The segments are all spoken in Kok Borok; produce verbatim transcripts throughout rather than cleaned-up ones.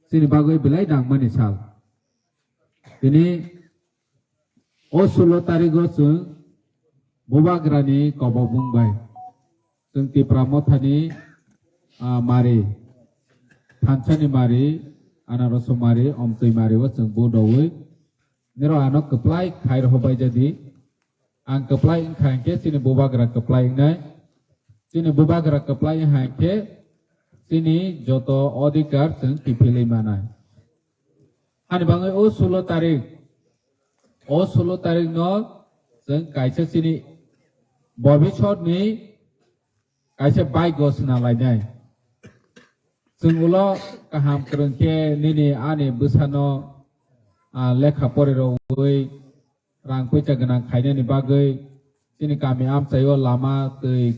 chini bagwi belai nangmani sal. Tini o sulo tarigo chwng Bubagrani kobok bung bai chwng Tipra Mothani, ah, mari, thansani mari, anaroso mari, omtwi mari o chwng bu dowi nero ano kwplai khai rohor bai jadi. Ang kwplai wngkha hinkhe chini Bubagra kwplai wngnai. Chini Bubagra kwplai wngkha hinkhe chini joto odhikar chwng kiphilwi manai. Ani bagwi o sulo tarik, o sulo tarik no chwng kaisa chini bobisot ni kaisa bike o swnam lainai. Chwng ulo kaham kwrwng khe nini ani bwsano, ah, lekha pori rogwi rang puisa gwnang khainani bagwi chini kami amchaio lama twi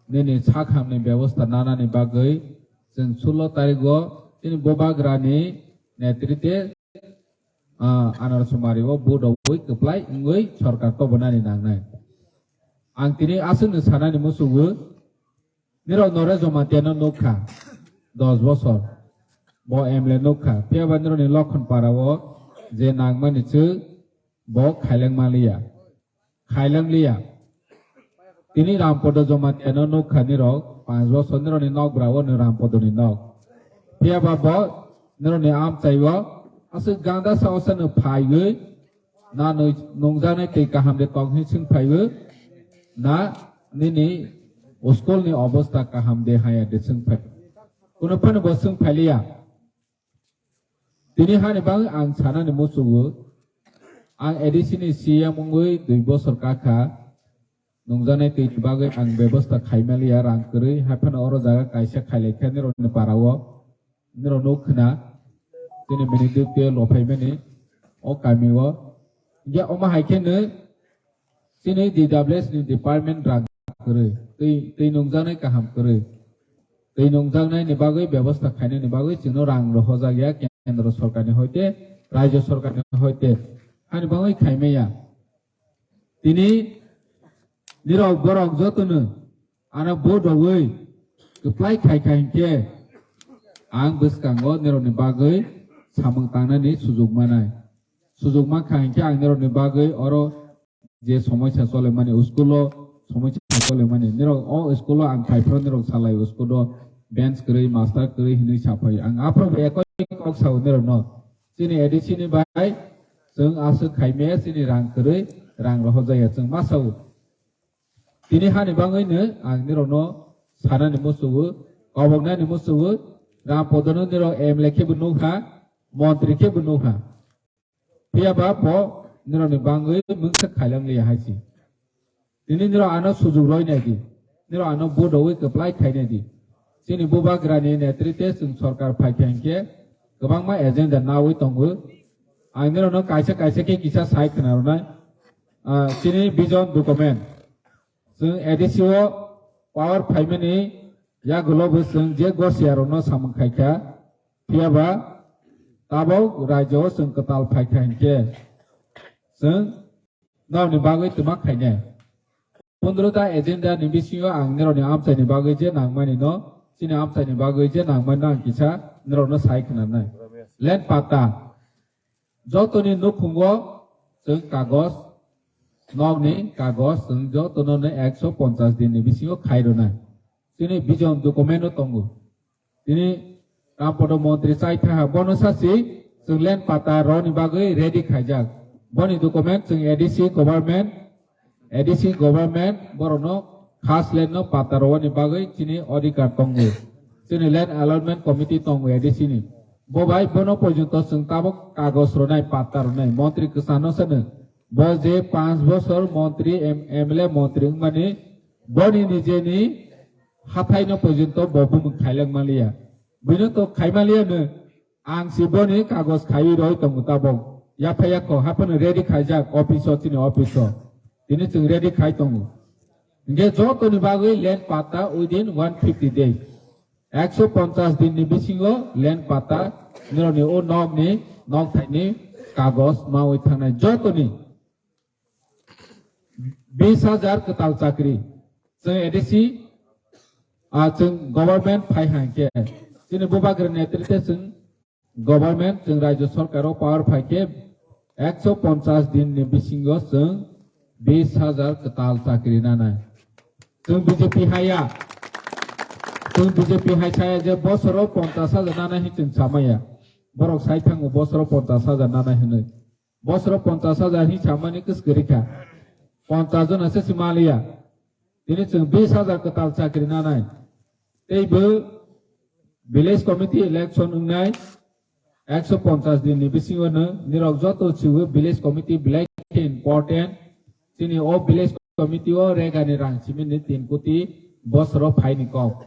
nini sak hamni bebosta nanani bagwi chwng sulo tarigo chini Bubagrani netrite, ah, Anaroso mari o bu dowi kwplai wngwi sorkar tobonani nangnai. Ang tini aswkno sanani musugo, nirok Naresh Jamatia no nukha dos bosor, bo M L A nukha, phiyaba nirokni Lokhon para o je nangmani chwng bo khaileng manliya, khaileng liya. Tini Rampodo Jamatia no nukha nirok panch bosor nirokni nok bra o no Rampodo ni nok. Phiyaba bo nirokni amchai o aswk ganda sa o sa no phaiwi na nung-, nungjaknai twi kaham de tong hin swng phaiwi na nini school ni obosta kaham de haya de swng phai. Kuno phano bo swng phailiya. Tini hani bagwi ang sanani musugo, ang A D C ni C M wngwi dui bosor kakha, nungjaknai twi bagwi ang bebosta khaimaliya rang kwrwi, haiphano oro jaga kaisa khailai khe nirokni para o, nirok nuk khna, chini minute twi lophaimani o kami o. Hinkhe omo hai khe no chini D W S ni department rang kwrwi, twi, twi nungjaknai kaham kwrwi. Twi nungjaknai ni bagwi bebosta khainani bagwi chwngno rang rohorjak ya kendro sorkar ni hoite, rajyo sorkar ni hoite. Hani bagwi khaimaya. Tini nirok borok jotono ano vote rogwi kwplai khai khai hinkhe ang bwskango nirokni bagwi samung tangnani sujuk manai. Sujuk mankha hinkhe ang nirokni bagwi oro je somoisa cholemani, school o somoisa cholemani, nirok o school o ang phaiphuru nirok salai, school o bench kwrwi, master kwrwi hinwi saphai. Ang aphuru bo ekoi kok sao nirokno. Chini A D C ni bai chwng aswk khaimaya, chini rang kwrwi, rang rohorjakya chwng ma sao. Tini hani bagwino ang nirokno sanani musugo, koboknani musugo, Rampodono nirok M L A khebo nukha, montri khebo nukha. Phiyaba bo nirokni bagwi mungsa khailam liya hai si. Tini nirok ano sujuk roi nai di. Nirok ano vote rogwi kwplai khai nai di. Chini Bubagrani netrite chwng sorkar phai kha hinkhe kwbangma agenda nawi tongo. Ang nirokno kaisa kaisa khe kisa sai khna rwnai. Ah, chini vision document. Chwng A D C o power phaimani yagulo bo chwng je gosiya rokno samung khai kha. Phiyaba tabok rajyo o chwng kwtal phai kha hinkhe chwng nokni bagwi twma khainai. Pondro ta agenda ni bisingo ang nirokni amchaini bagwi je nangmani no, chini amchaini bagwi je nangmani no ang kisa nirokno sai khwnanai. Land patta. Jotoni nukhungo chwng kagos, nokni kagos chwng jotono no ekso ponchas din ni bisingo khai rwnai. Chini vision document o tongo. Tini Rampodo montri chai thaha bono sasi chwng land patta roni bagwi ready khaijak. Boni document chwng A D C government, A D C government borokno khas land no patta roni bagwi chini odhikar tongo. Chini land allotment committee tongo A D C ni. Bo bai bono porjonto chwng tabok kagos rwnai, patta rwnai, montri kwchano sano. Bo je panch bosor montri, M-, M L A montri wngmani boni nijeni hathaino porjonto bo bumung khailak manliya. Bino to khaimanliya no ang si boni kagos khaiwi roi tongo tabok. Yaphai yakho haphano ready khaijak office o, chini office o. Tini chwng ready khai tongo. Hinkhe jotoni bagwi land patta within one fifty days. Ekso ponchas din ni bisingo land patta nirokni o nokni nokthaini kagos mawi thangnai jotoni bis hajar kwtal chakri. Chwng A D C, ah, chwng government phai hai khe, Chini bubagra netrite chwng government, chwng rajyo sarkar o power phai khe ekso ponchas din ni bisingo chwng bis hajar kwtal chakri nanai. Chwng B J P haya, chwng B J P hai saya je bosoro ponchas hajar nanai hin chwng samaya. Borok sai thango bosoro ponchas hajar nanai hinwi. Bosoro ponchas hajar hin samani kwskwrwi kha. Ponchas jona se si maliya. Tini chwng bis hajar kwtal chakri nanai. Teibo village committee election wngnai ekso ponchas din ni bisingo no nirok joto chiwi village committee belai khe important. Chini o village committee o rega ni rang simi ni tin koti bosoro phai ni kok.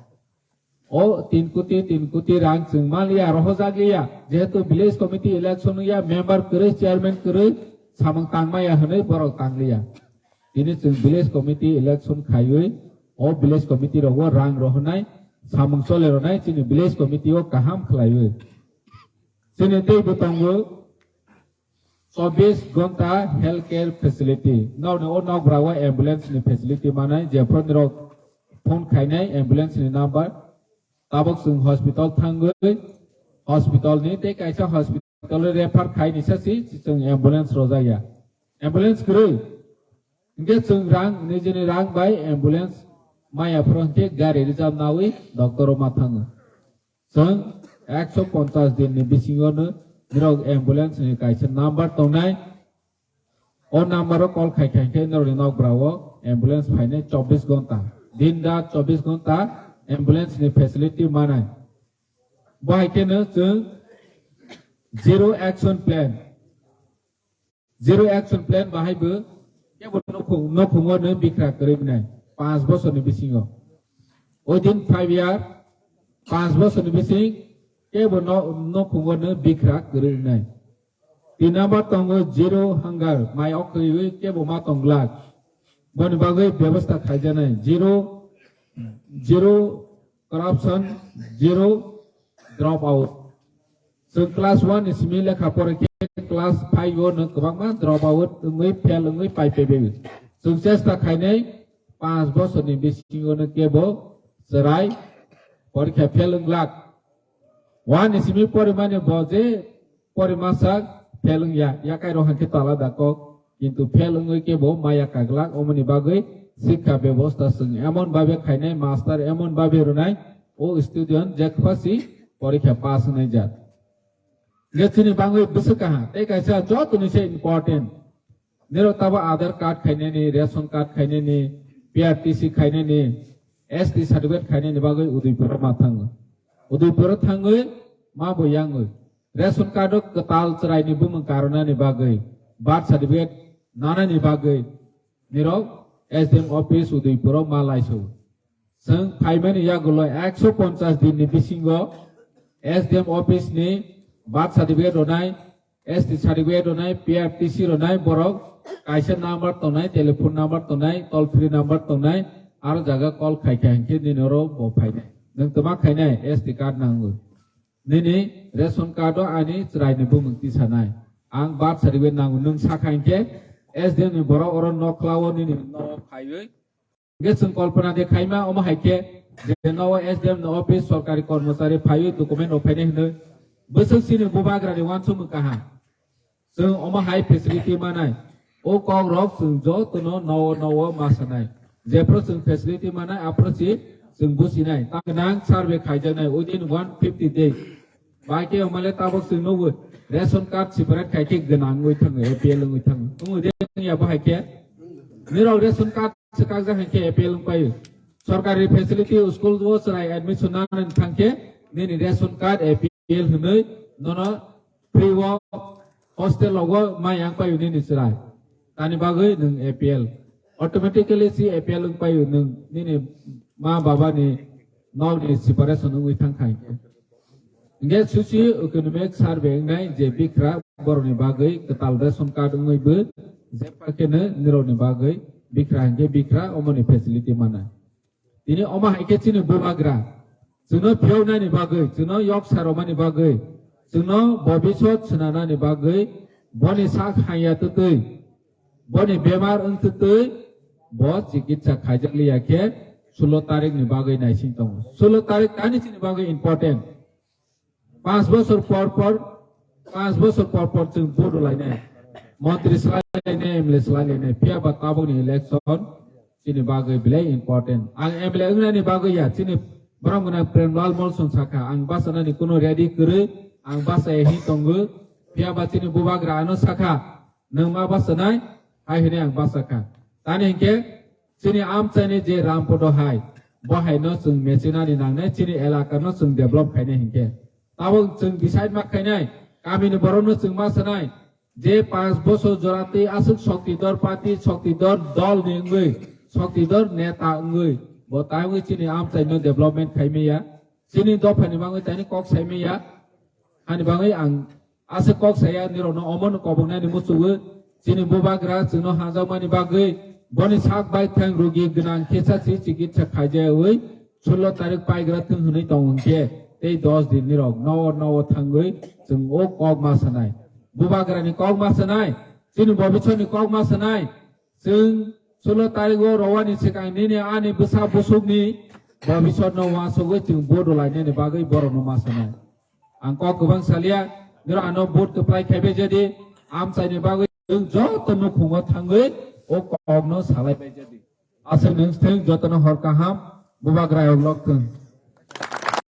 O tin koti, tin koti rang chwng manliya, rohorjak liya. Jehetu village committee election ya, member kwrwi, chairman kwrwi, samung tangmaya hwnwi borok tangliya. Tini chwng village committee election khaiwi, o village committee rogo rang rohornai, samung chole rwnai, chini village committee o kaham khlaiwi. Chini teibo tongo, chobbish ghonta health care facility. Nokni o nokbra o ambulance ni facility manai, jephru nirok phone khainai ambulance ni number. Tabok chwng hospital thangwi, hospital ni tei kaisa hospital refer khaini sasi chwng ambulance rojaya. Ambulance kwrwi. Hinkhe chwng rang, nijini rang bai ambulance maya phuru hinkhe gari reserve nawi doctor o ma thango. Chwng ekso ponchas din ni bisingo no nirok ambulance ni kaisa number tongnai. O number o call khai khai khe norokni nokbra o ambulance phainai chobbish ghonta. Din rat chobbish ghonta ambulance ni facility manai. Bo hai khe no chwng zero action plan. Zero action plan bahai bo kebo nokhung, nokhungo no bikra kwrwi wngnai panch bosor ni bisingo. Within five year, panch bosor ni bising kebo no, nokhungo no bikra kwrwi wngnai. Tin number tongo zero hunger, mai okhriwi kebo ma tong glak. Boni bagwi bebostha khaijaknai. Zero, zero corruption, zero drop out. Chwng class one ni simi lekha pore khe class five o no kwbangma drop out wngwi fail wngwi pai pai bai. Chwng chesta khainai panch bosor ni bisingo no kebo chwrai porikha fail wnglak. One ni simi porimani bo je porimasak fail wngya, yakai rok hankhe tala da kok, kintu fail wngwi kebo maya kaglak, omoni bagwi sikha bebosta chwng emon babe khainai, master emon babe rwnai, o student jekphasi porikha pass wngnai jak. Nge chini bangwi bwswk kaha, tei kaisa jotoni se important. Nirok tabo Aadhaar card khainani, ration card khainani, P R T C khainani, S T certificate khainani bagwi Udaipuro ma thango. Udaipuro thangwi ma bo yangwi. Ration card o kwtal chwraini bumung karwnani bagwi, birth certificate nanani bagwi nirok S D M office Udaipuro ma laiso. Chwng phaimani yagulo ekso ponchas din ni bisingo S D M office ni birth certificate rwnai, S T certificate rwnai, P R T C rwnai borok kaisa number tongnai, telephone number tongnai, toll free number tongnai, aro jaga call khai khai hinkhe nini oro bo phainai. Nwng twma khainai S T card nangwi. Nini ration card o ani chwraini bumung tisanai. Ang birth certificate nango, nwng sakha hinkhe S D M ni borok oro nokla o nini nogo phaiwi. Hinkhe chwng kolpona de khaima omo hai khe je nogo S D M ni office sorkari kormochari phaiwi document rok phainai hwnwi. Bwswk chini bubagrani uansukmung kaha. Chwng omo hai facility manai. O kok rok chwng jotono nogo nogo ma sanai. Jephru chwng facility manai aphru si chwng businai. Tamo nang survey khaijaknai within one fifty days. Bai khe omale tabok chwng nugwi ration card separate khai khe gwnang wngwi thango, A P L wngwi thango. Wngwi de wngya bo hai khe. Nirok ration card swkak jak hai khe A P L wngpai. Sorkari facility school o chwrai admission nanani thang khe nini ration card A P L hwnwi nono free o hostel rogo ma yang paio nini chwrai. Tani bagwi nwng A P L. Automatically si A P L wng paio nwng nini ma baba ni nok ni separation wngwi thang khai. Hinkhe socio economic survey wngnai je bikra borok ni bagwi kwtal ration card wngwi bo jepha khe no nirok ni bagwi bikra hinkhe bikra omo ni facility manai. Tini omo hai khe chini bubagra, chwngno phiyawnani bagwi, chwngno yok saromani bagwi, chwngno bobisot swnanani bagwi, boni sak hanya twtwi, boni bemar wng twtwi, bo chikitsa khaijak liya khe sulo tarik ni bagwi naising tongo. Sulo tarik tani chini bagwi important. Panch bosor por por, panch bosor por por chwng vote rwlainai, montri swlailainai, M L A swlailainai, phiya ba tabukni election chini bagwi belai important. Ang M L A wngnani bagwi ya, chini borom gwnang Premlal Molsong sakha, ang bachanani kuno ready kwrwi, ang bachaya hin tongo, phiya ba chini bubagra ano sakha, nwng ma bachanai, hai hwnwi ang bachakha. Tani hinkhe chini amchaini je Rampodo hai, bo haino chwng mechinani nangnai, chini elakano chwng develop khainai hinkhe. Tabuk chwng decide ma khainai, kamini borokno chwng ma sanai, je panch bosor jora tei aswk Shakti Dhor party, Shakti Dhor dol ni wngwi, Shakti Dhor neta wngwi, bo taiwi chini amchaino development khaimaya, chini dophani bagwi tani kok saimaya, hani bagwi ang aswk kok saya nirokno omono koboknani muchungo, chini bubagra chwngno hamjakmani bagwi boni sak bai thang rugi gwnang khe sa si chikitsa khaijayawi, sullo tarik paigra thwng hwnwi tong hwnkhe tei dos din nirok nogo nogo thangwi chwng o kok ma sanai. Bubagrani kok ma sanai, chini bobiswrni kok ma sanai. Chwng sullo tarik o rowani swkang nini ani bwsa busukni bobiswrno uansugwi chwng vote rwlainani bagwi borokno ma sanai. Ang kok kwbang salia, nirok ano vote kwplai khaibai jadi, amchaini bagwi chwng joto nukhungo thangwi o kokno salaibai jadi. Aswk nwng thwng jotono hor kaham, bubagra uklok thwng.